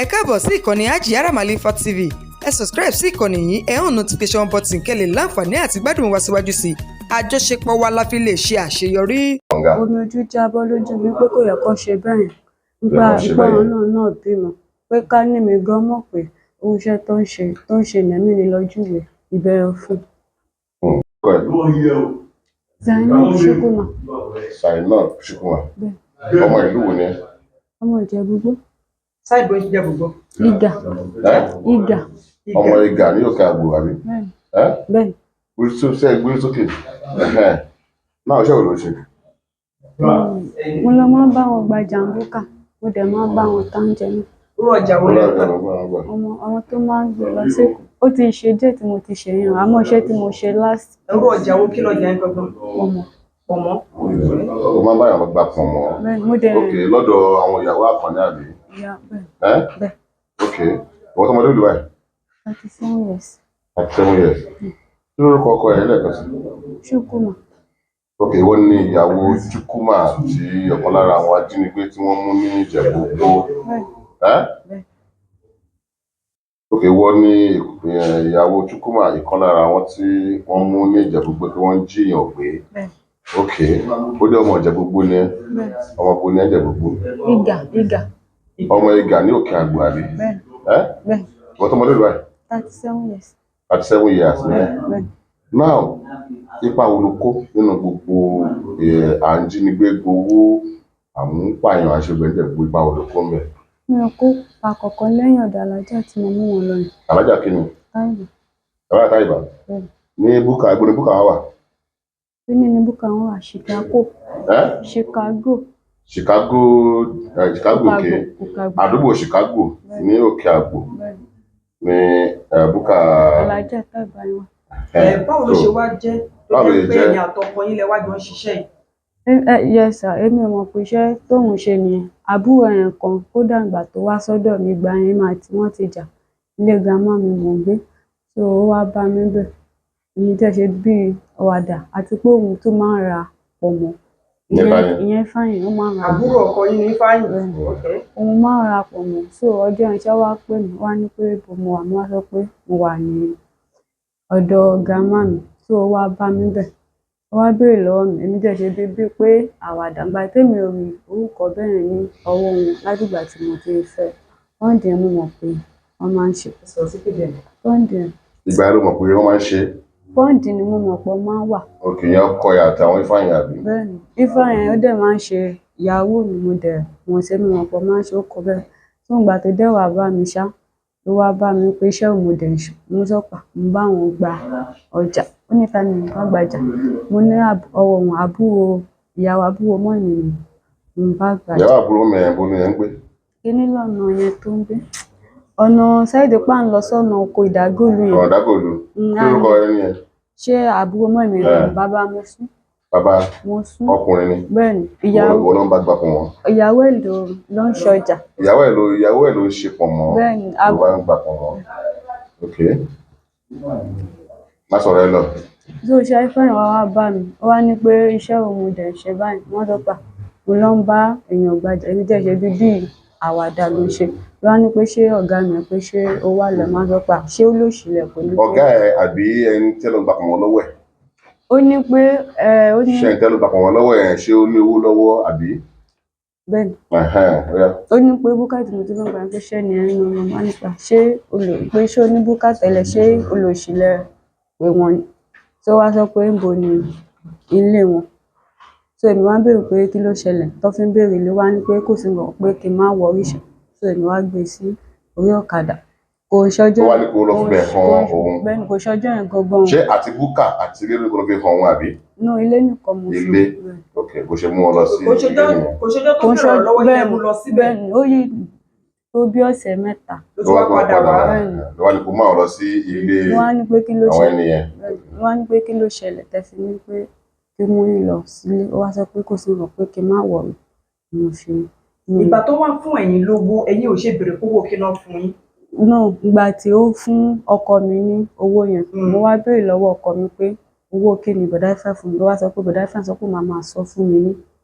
Ẹ káàbọ̀ sí ìkànnì Hajiyara Malifa TV. Ẹ subscribe sí ìkànnì yìí, ẹ hàn notification button kẹ́ lè láǹfààní àti gbádùn wa síwájú sí i. Àjọṣepọ̀ wa la fi lè ṣe àṣeyọrí. Omi ojú jábọ́ lójú mi pé kò yẹ kó ṣe bẹ́ẹ̀ yẹn nípa Kó ṣe ipá bẹ́ẹ̀ àwọn yẹn. náà bímọ, pé ká ní mi gan mọ̀ pé irú iṣẹ́ tó ń ṣe nẹ̀mí ni lọ́júwe ìbẹ̀rẹ̀ fún. Zainab Chukwuma. Zainab Chukwuma. Bẹ́ẹ̀. Ọmọ ìlú wo ni ẹ́? Ọmọ Ìjẹ̀bú-Igbó. Sáìbù ń jẹ́ gbogbo. Ìgà. Ẹ́? Ìgà. Ọmọ Ìgà ní Òkè Àgbò, àbí? Bẹ́ẹ̀. Ẹ́? Bẹ́ẹ̀. Gbórí sókè, gbórí sókè. Ẹ̀hẹ́n. Náà, iṣẹ́ wo ló ń ṣe? Mo lọ máa ń bá wọn gba jàǹbùkà, mo dẹ̀ máa ń bá wọn tá oúnjẹ náà. Irú ọjà wo Ó lẹ lọ ń tà? gbà gbà gbà. Ọmọ àwọn tó máa ń gbé lọ sékòó, ó ti ṣe díẹ̀ tí mo ti ṣe yẹn, àmọ́ iṣẹ́ tí mo ṣe last. Irú ọjà wo? Kí lọjà yín gangan? Pọ̀nmọ́. Pọ̀nmọ́. Ó máa ń bá àwọn gba pọ̀nmọ́. Bẹ́ẹ̀ ni, mo dẹ̀ Ok, lọ́dọ̀ àwọn ìyàwó Àkànní, àbí? Ìyá, bẹ́ẹ̀. Ẹ́? Bẹ́ẹ̀. Ok, ìwọ́n tọmọdé ìlú báyìí? 37 years. 37 years. Kí lórúkọ ọkọ ẹ̀ lẹ́ẹ̀kan sí? Chukwuma. Ok, ìwọ ni ìyàwó Chukwuma tí ọ̀kan lára àwọn ajínigbé tí wọ́n mú ní Ìjẹ̀bú Igbó. Bẹ́ẹ̀. Ẹ́? Bẹ́ẹ̀. Ok, ìwọ ni ìyàwó Chukwuma, ìkan lára àwọn tí wọ́n mú ní Ìjẹ̀bú Igbó kí wọ́n jí èèyàn gbé. Bẹ́ẹ̀. Ok, ó dé, ọmọ Ìjẹ̀bú Igbó ni ẹ́? Bẹ́ẹ̀. Ọmọ bo ní Ìjẹ̀bú Igbó? Ìgà, Ìgà. Ọmọ Ìgà ní Òkè Àgbò, àbí? Bẹ́ẹ̀. Ẹ́? Bẹ́ẹ̀. Ìwọ tọmọdé ìlú báyìí? 37 years. 37 years ni ẹ́? Bẹ́ẹ̀. Now, ipa wo ló kó nínú gbogbo à ń jínigbé gbowó, àmúpààyàn, àṣegbè Ìjẹ̀bú? Ipa wo ló kó ń bẹ̀? Mi ò kó pa kankan lẹ́yìn ọ̀dọ̀ alájà tí mo mú wọn lọ yẹn. Alájà kí ni? Táìbà. Alájà Táìbà? Bẹ́ẹ̀. Ní búkà ibo ni búkà wà wà? Kíní ní búkà wọn wà? Chicago. Ẹ́? Chicago. Chicago, Chicago òkè. Chicago. Àdúgbò Chicago ní Òkè Àgbò Bẹ́ẹ̀. ní búkà. Alájà Táìbà yẹn wà. Ẹ báwo ló ṣe wá jẹ́ tó Báwo jẹ́ ló pé jẹ́? ẹ̀yin àtọkọ yín lẹ wá jọ ń ṣiṣẹ́ yìí? Ẹ yes sir, èmi ò mọ̀ pé iṣẹ́ tóun ṣe nìyẹn. Àbúrò ẹ̀ kan, kódà ìgbà tó wá sọ́dọ̀ mi ìgbà yẹn, èmi àti wọ́n ti jà. Ilé grandma mi mò ń gbé. So ó wá bá mi ńbẹ̀. Èmi dẹ̀ ṣe bíi àwàdà, àti pé òun tún máa ń ra pọ̀nmọ́. Ìyẹn ta Ìyẹn ni? Ìyẹn Ifeanyi, ó máa ń ra. Àbúrò ọkọ yín ní Ifeanyi? Bẹ́ẹ̀ni. Ok. Òun máa ń ra pọ̀nmọ́. So ọjọ́ yẹn ṣá wá pè mí, wá ní pé ibo mo wà. Mo wá sọ pé mo wà ní ọ̀dọ̀ grandma mi. So ó wá bá mi ńbẹ̀. Ó wá béèrè lọ́wọ́ mi. Èmi dẹ̀ ṣe bíi pé àwàdà. Ìgbà témi ò rí orúkọ bẹ́ẹ̀ yẹn ní ọwọ́ wọn látìgbà tí mo ti fẹ́. Fund yẹn, mo mọ̀ pé wọ́n máa ń ṣe. Sọ̀rọ̀ sí pé Fund yẹn. Ìgbà yẹn ló mọ̀ pé wọ́n máa ń ṣe? Fund ni mo mọ̀ pé ó máa ń wà. Ok, ìyẹn ọkọ ẹ̀ àtàwọn Ifeanyi, àbí? Bẹ́ẹ̀ni. Ifeanyi yẹn, ó dẹ̀ máa ń ṣe yahoo ni. Mo dẹ̀ mọ̀ sí, mi mọ̀ pé ó máa ń ṣe, ó kọ bẹ́ẹ̀. So ìgbà tó dẹ̀ wá bá mi ṣá, ló wá bá mi pé iṣẹ́ wo mo dẹ̀ ń ṣe. Mo sọ pé mo bá òun gba ọjà. Ó ní ta ni mo bá gbajà. Mo ní ọwọ́ òun, àbúrò, ìyàwó àbúrò mummy mi ni mo bá gbajà. Ìyàwó àbúrò mẹ́rin, bo ni ẹ̀ ń gbé? Kíní lọ́nà yẹn tó ń gbé. Ọ̀nà side pa ń lọ sọ́nà oko Ìdágòlù yẹn. Ọ̀nà Ìdágòlù. Kí lórúkọ ẹni yẹn? Ṣé àbúrò mummy mi? Ẹ̀. Bàbá Mosún. Bàbá Mosún. ọkùnrin ni? Bẹ́ẹ̀ni. Ìyàwó Ìwọ ló ń bá gbà pọ̀ wọ́n? Ìyàwó ẹ̀ ló ń ṣọjà. Ìyàwó ẹ̀ ló ń ṣe pọ̀ mọ́? Bẹ́ẹ̀ni. Ló bá ń gbà pọ̀ mọ́. Ok, má sọ̀rọ̀ ẹ lọ. So ṣe Ifeanyi wá wá bá mi. Ó wá ní pé iṣẹ́ wo mo dẹ̀ ń ṣe báyìí. Wọ́n sọ pé mo lọ ń bá èèyàn gbajà. Èmi dẹ̀ ṣe bíi àwàdà ló ń ṣe. Ló wá ní pé ṣé ọ̀gá mi, pé ṣé ó wà lẹ̀ máa sọ pé ṣé ó lòṣì lẹ̀ pẹ̀lú pé. Ọ̀gá ẹ̀ àbí ẹni tẹ́ ló ń gbà pọ̀ mọ́ lọ́wọ́ ẹ̀? Ó ní pé ẹ ó ní. Ṣé ẹni tẹ́ ló gbà pọ̀ mọ́ lọ́wọ́ ẹ̀, ṣé ó ní owó lọ́wọ́, àbí? Bẹ́ẹ̀ni. Ẹ̀hẹ́n, ó yá. Ó ní pé búkà tí mo ti fẹ́ gbà, pé ṣé ni ẹni ọmọ máa nípa ṣé olò, pé ṣé ó ní búkà tẹ́lẹ̀, ṣé olòṣì lẹ̀ pé wọ́n ni. Tó wá sọ pé níbo ni ilé wọn. So èmi wá ń béèrè pé kí ló ṣẹlẹ̀ tó fi ń béèrè ilé. Wá ní pé kò sí nǹkan, pé kí n má worry ṣá. So èmi wá gbé sí orí ọ̀kadà. Kò ṣọjọ́ Ó wá ní kó lọ fi bẹ̀ hàn òun? Bẹ́ẹ̀ni, kò ṣọjọ́ yẹn gangan. Ṣé àti búkà àti ilé ló kó lọ fi hàn òun, àbí? No, ilé nìkan mo fi. Ilé. Ok, bó ṣe mú wọn lọ sí Kò ilé ṣọjọ́ nìyẹn? Kò ṣọjọ́ tó Kò bẹ̀rẹ̀ ṣọjọ́ lọ́wọ́ ilé bẹ́ẹ̀ni mú lọ síbẹ̀? Bẹ́ẹ̀ni, ó yí tó bí ọ̀sẹ̀ 3. Ló Ló tún wá wá tó wá padà padà wá. wá. Bẹ́ẹ̀ni. Ló wá ní kó máa lọ sí ilé Wọ́n á ní pé kí ló àwọn ṣẹlẹ̀. ènìyàn. Bẹ́ẹ̀ni. Wọ́n á ní pé kí ló ṣẹlẹ̀ tẹ́ fi ní pé kí mú yín lọ sílé. Ó wá sọ pé kò sí nǹkan, pé kí n má worry. Mo fi Ìgbà tó wá fún ẹ̀yin lówó, ẹ̀yin ò ṣe béèrè kówó kí náà fún yín? No, ìgbà tí ó fún ọkọ mi ní owó yẹn, mo wá béèrè lọ́wọ́ ọkọ mi pé owó kí ni bọ̀dá Ifá fún mi. Ó wá sọ pé bọ̀dá Ifá sọ pé màá máa sọ fún mi ní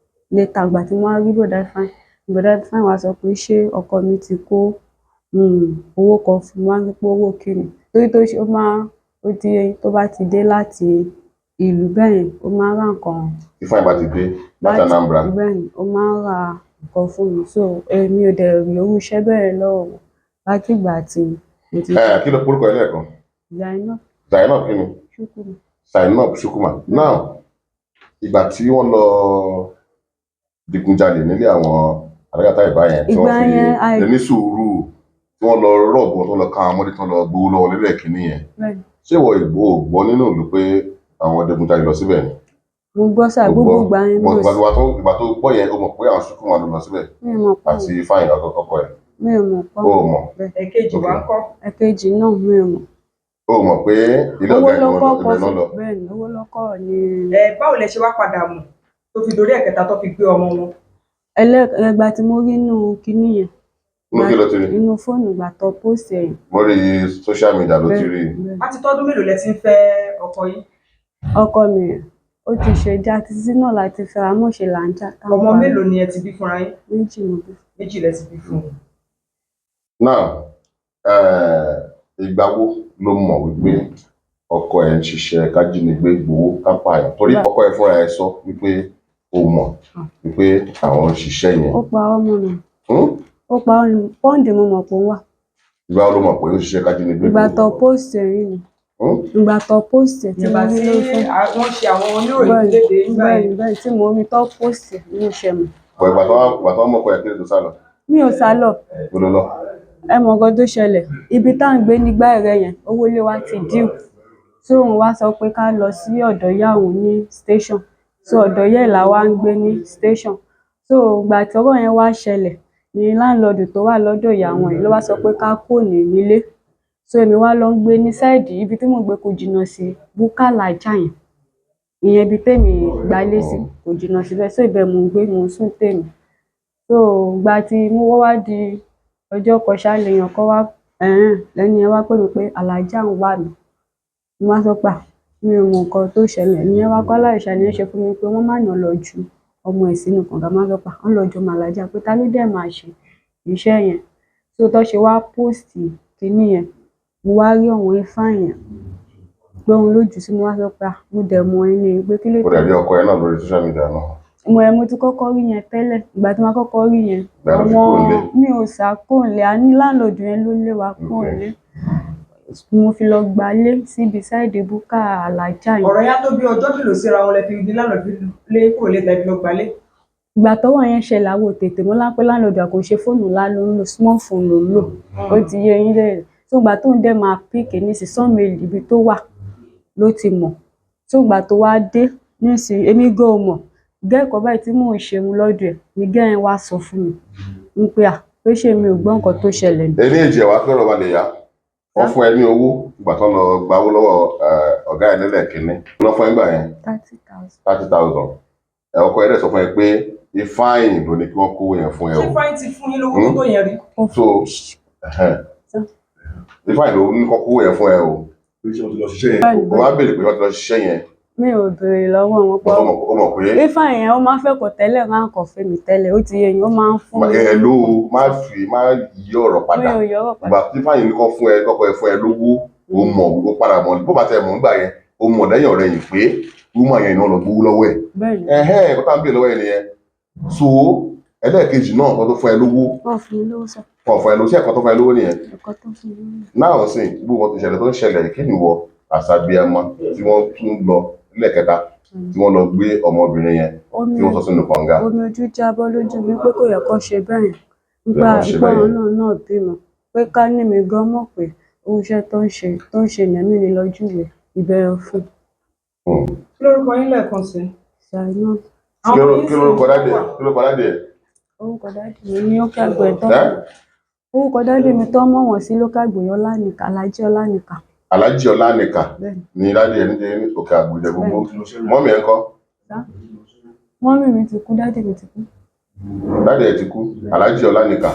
later. Ìgbà tí mo wá rí bọ̀dá Ifá, bọ̀dá Ifá wá sọ pé ṣé ọkọ mi ti kó Owó kan fún mi, wá ní pé owó kí ni, torí tó ṣe ó máa ó ti tó bá ti dé láti ìlú bẹ́ẹ̀ yẹn, ó máa ń ra nǹkan. Ifeanyi bá ti dé láti Anambra. Bẹ́ẹ̀ ni, ó máa ń ra nǹkan fún mi, so èmi ò dẹ̀ rí owó iṣẹ́ bẹ́ẹ̀ lọ́wọ́ wọn látìgbà tí mo ti. Ẹ kí ló porúkọ ẹ lẹ́ẹ̀kan? Zainab. Zainab kí ni? Shukuru. Zainab Shukuma. Now, ìgbà tí wọ́n lọ digunjalè nílé àwọn alágàtà ìbá yẹn tí Ìgbà wọ́n fi yẹn, lè ní sùúrù, tí wọ́n lọ rọ̀bù tó lọ ká àwọn ọmọdé tó lọ gbowó lọ́wọ́ nílẹ̀ kínní yẹn, Bẹ́ẹ̀ ni. ṣé ìwọ ìgbò ò gbọ́ nínú ìlú pé àwọn digunjalè lọ síbẹ̀ ni? Mo gbọ́ sà. O Gbogbo gbọ́. ìgbà yẹn mi But ò ìgbà tó gbọ́ yẹn, o mọ̀ pé àwọn Shukuma ló lọ síbẹ̀ Mi ò mọ̀ pé àti Ifeanyi ọkọ ẹ̀? Mi ò mọ̀ pé. O ò mọ̀? Bẹ́ẹ̀. Ẹ̀kejì wa ń kọ́? Ẹ̀kejì náà, mi ò mọ̀. O ò mọ̀ pé ilé Owó ọ̀gá ẹ̀ ni lọ́kọ́ wọ́n kọ lọ, ibẹ̀ náà fún lọ? Bẹ́ẹ̀ ni, owó lọ́kọ́ ni. Ẹ báwo lẹ ṣe wá padà mọ̀ tó fi dorí ẹ̀kẹta tó fi gbé ọmọ wọn? Ẹlẹ́gbà tí mo rí inú kinní yẹn. Inú kí ló ti rí? Inú fóònù, ìgbà tó post ẹ̀. Lórí social media ló ti rí? Bẹ́ẹ̀. Á ti tọ́dún mélòó lẹ ti ń fẹ́ ọkọ yín? Ọkọ mi yẹn, ó ti ṣe já títí náà láti fẹ́ amóṣe là ń já. Ọmọ mélòó ni ẹ ti bí fúnra yín? Méjì mo bí. Méjì lẹ ti bí fún un. Now, ìgbà wo ló mọ̀ wípé ọkọ ẹ̀ ń ṣiṣẹ́ kájínigbé gbowó kápáyàn? Torí ọkọ ẹ̀ fúnra ẹ̀ sọ wípé ó mọ̀ wípé àwọn ń ṣiṣẹ́ yẹn. Ó pa ọmọ mi. Hmm? Ó pa ọmọ mi, pọ́ǹdì mo mọ̀ pé ó wà. Ìgbà wo ló mọ̀ pé ó ń ṣiṣẹ́ kájínigbé Ìgbà tó gbowó? post ẹ̀ yìí ni. Hmm? Ìgbà tó post ẹ̀ tí Ìgbà mo rí tí lórí fóònù. wọ́n ṣe àwọn oníròyìn Bẹ́ẹ̀ léde nígbà bẹ́ẹ̀ yẹn. Bẹ́ẹ̀ tí mo rí tó post ẹ̀ ní mo ṣe mọ̀. Bọ̀ ìgbà tó wá mọ̀ ọkọ ẹ̀, kí ló tó sá lọ? Mi ò sá lọ. Ó lọ lọ. Ẹ mọ̀ nǹkan tó ṣẹlẹ̀, ibi tá à ń gbé nígbà ẹ̀rẹ́ yẹn, owó ilé wa ti díù, tí òun wá sọ pé ká lọ sí ọ̀dọ̀ ìyá òun ní station, so ọ̀dọ̀ ìyá ẹ̀ la wá ń gbé ní station. So ìgbà tọ́rọ̀ yẹn wá ṣẹlẹ̀ ni láńlọ́ọ̀dù tó wà lọ́dọ̀ ìyá wọn yìí ló wá sọ pé ká kúrò ní nílé. So èmi wá lọ ń gbé ní side ibi tí mò ń gbé, kò jìnnà sí Búkà Làjà yẹn, ìyẹn ibi tèmi gbalé sí kò jìnnà síbẹ̀, so ibẹ̀ mò ń gbé, mò ń sùn tèmi. So ìgbà tí mo wá wá di ọjọ́ kan ṣá, lèèyàn kan wá lẹ́ni yẹn wá pè mí pé alájà ń wà mí. Mo wá sọ pé à, mi ò mọ nǹkan tó ṣẹlẹ̀. Ìyẹn wá kọ́ láìṣà ni ó ṣe fún mi pé wọ́n má nà lọ ju ọmọ ẹ̀ sínú kànga. Má sọ pé à, wọ́n lọ ju ọmọ alájà, pé ta ló dẹ̀ máa ṣe iṣẹ́ yẹn? So tó ṣe wá post kinní yẹn, mo wá rí ọ̀wọ́n Ifeanyi yẹn pé òun ló jù sí mo. Wá sọ pé à, mo dẹ̀ mọ ẹni yìí, pé kí ló Ó dẹ̀ rí ọkọ ẹ̀ náà lórí social media náà. Mo ẹ mo ti kọ́kọ́ rí yẹn tẹ́lẹ̀. Ìgbà tí mo kọ́kọ́ rí yẹn, Ìgbà ló fi kúrò nílé. Mi ò sá kúrò nílé, a ní láńlọ́ọ̀dù yẹn ló lé wa kúrò nílé, mo fi lọ gbalé síbi side Búkà Alájà yẹn. Ọ̀rọ̀ yá tó bí ọjọ́ mélòó síra wọn lẹ fi di lánàá fi lé kúrò lé tàbí lọ gbalé? Ìgbà tọ́wọ́ yẹn ṣẹlẹ̀, àwọn ò tètè mọ̀ lápẹ́ láńlọ́ọ̀dù kò ṣe fóònù ńlá ló ń lò, small phone ló ń lò, ó ti yé yín lẹ́yìn. Tó ìgbà tó ń dẹ̀ máa pick nísìn sọ́ọ̀mù ibi tó wà ló ti mọ̀. Tó ìgbà tó wá dé nísìn, èmi gan ò mọ̀ gẹ́ẹ̀kọ́ báyìí tí mò ń ṣerun lọ́dọ̀ ẹ̀ ní gẹ́ẹ̀ yẹn wá sọ fún mi ń pé à, pé ṣé mi ò gbọ́ nǹkan tó ṣẹlẹ̀ ni. Ẹni èjì ẹ̀ wá fẹ́ràn wa lè yá wọ́n fún ẹ ní owó ìgbà tó lọ gba owó lọ́wọ́ ọ̀gá ẹ̀ lẹ́lẹ́kínní lọ fún ẹ gbà yẹn? 30,000. 30,000. Ẹ ọkọ ẹ dẹ̀ sọ fún ẹ pé Ifeanyi ló ní kí wọ́n kówó yẹn fún ẹ Ṣé o? Ifeanyi ti fún yín lówó tó tó yẹn rí? So Ifeanyi ló ní kó kówó yẹn fún ẹ o? Ṣé wọ́n ti lọ ṣiṣẹ́ yẹn? Bẹ́ẹ̀ni. O wá béèrè pé wọ́n ti lọ ṣiṣẹ́ yẹn? Mi ò béèrè lọ́wọ́ wọn pọ̀. Ó mọ̀ pé Ifeanyi yẹn, ó máa ń fẹ́ kọ̀ tẹ́lẹ̀, máa ń kọ̀ fún mi tẹ́lẹ̀, ó ti yé yín, ó máa ń fún mi. Ẹ ló má fi má yí ọ̀rọ̀ Mi padà. ò yọ̀rọ̀ padà. Ìgbà tí Ifeanyi ní kó fún ẹ, kọ́kọ́ ẹ fún ẹ lówó, o mọ̀, o padà mọ̀. Bó bá tẹ mọ̀ nígbà yẹn, o mọ̀ lẹ́yìn ọ̀rẹ́ yìí pé woman yẹn náà lọ gbowó lọ́wọ́ ẹ̀. Bẹ́ẹ̀ni. Ẹ̀hẹ́n, ẹ̀kọ́ tá à ń béèrè lọ́wọ́ ẹ̀ nìyẹn. So ẹlẹ́ẹ̀kejì náà kan tó fún ẹ lówó? Wọ́n fún mi lówó sọ. Wọn fún ẹ lówó sí ẹ̀kọ́ tó fún ẹ lówó nìyẹn? Ẹ̀kọ́ tó fún mi lówó. Náà sì gbogbo nǹkan ìṣẹ̀lẹ̀ tó ń ṣẹlẹ̀, kí ni ìwọ àṣàbíamọ tí wọ́n tún lọ lẹ́ẹ̀kẹta tí wọ́n lọ gbé ọmọbìnrin yẹn Omi tí wọ́n sọ sínú kànga? Omi ojú jábọ́ lójú mi pé kò yẹ kó ṣe bẹ́ẹ̀ yẹn nípa Yẹ kó ṣe ìpá bẹ́ẹ̀ òun yẹn. náà bímọ, pé ká ní mi gan mọ̀ pé ohun iṣẹ́ tó ń ṣe nẹ̀mí ni lọ́júwe ìbẹ̀rẹ̀ fún. Kí lórúkọ yín lẹ́ẹ̀kan sí i? Zainab. Kí lórúkọ daddy ẹ̀? Kí lórúkọ daddy ẹ̀? Orúkọ daddy mi ní ó kẹ́gbẹ́ tó Ẹ́? Orúkọ daddy mi tó mọ̀ wọ́n sí ló kàgbé Ọlánìkà, Alájí Ọlánìkà. Aláàjì Ọlánìkà? Bẹ́ẹ̀ni. Ní daddy ẹ̀ ní Òkè Àgbòjẹ gbogbo. Mummy ẹ̀ ńkọ́? Mummy mi ti kú, daddy mi ti kú. Daddy ẹ̀ ti kú, Aláàjì Ọlánìkà.